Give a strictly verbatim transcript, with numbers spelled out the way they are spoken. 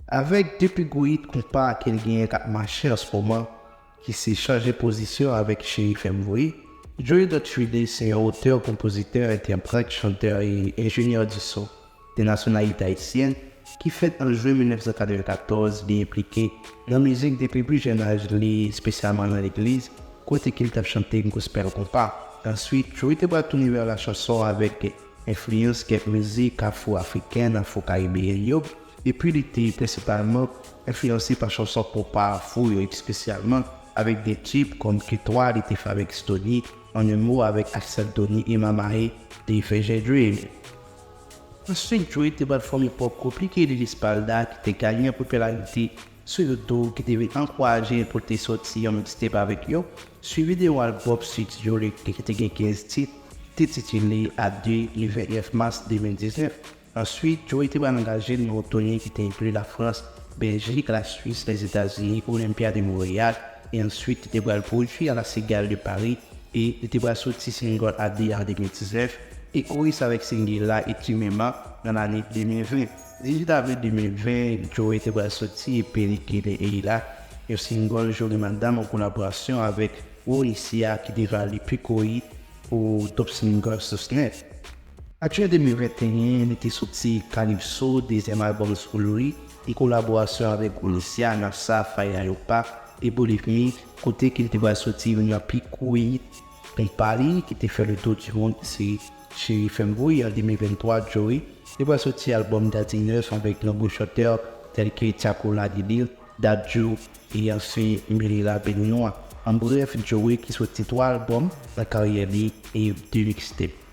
Avèk de pi gwo hit konpa ke l genyen k ap mache an se moman, ki se Chanje Pozisyon avèk Cheri Fè M Voye, Joey Dutch Ridley se yon otè, konpozitè, entèprèt, chantè e enjenyè di son de nasyonalite ayisyèn ki fèt an jen mil nèf san katrevenkatòz. Li enplike nan mizik depi pli jèn aj li, espesyalman nan legliz, kote ke l t ap chante gospel konpa. Answit, Joey te pral tounen vè la chanson avèk enfliyans kèk mizik afwo-afriken, afwo-karibeyen yo, epi li te prensipalman enfliyanse pa chanson konpa afwo yo, espesyalman avèk de tip kòm Ketwa li te fè avèk Stony, An en mo avèk Axel Tony e Mamae te fè Jè Dream. Answit, Joey te pral fòme pwòp koup li ki rele Espalda, ki te gaye an popilarite sou YouTube, ki te vin ankouraje l pou l te sòti yon mixtape avèk yo, swivi de yon albòm studio li ki te gen kenz tit, te titile A De, le vennèf mas de mil diznèf. Answit, Joey te pral angaje l nan yon toune ki te enkli Lafrans, Bèljik, Laswis, Lèzetazini, Olympia de Montréal, e answit li te pral pwodui a la Cigale de Paris, e li te pral soti single A De an de mil diznèf, e koris avèk single la Etimema nan lane de mil ven. Dizuit avril de mil ven, Joey te pral soti E P li ki rele Eila, yon single Joli Madanm an kolaborasyon avèk Ronisia ki te vale pi gwo hit pou top single sou Snap. An jen de mil venteyen, li te soti Calypso, dezyèm albòm solo li. Li kolaborasyon avèk Ronisia nan Sa, Fire Yopa e Believe Me, kote ke li te pral soti youn nan pi gwo hit konpa li ki te fè le tour du monde, se Cheri Fè M Voye. An de mil venntwa, Joey te pral soti albòm Daddy nèf avèk yon gwo chantè tèl ke Tiakola Lilil, Dadju e anfen Melila Beninoa. An brèf, Joey ki soti twa albòm nan karyè li e de mixtape.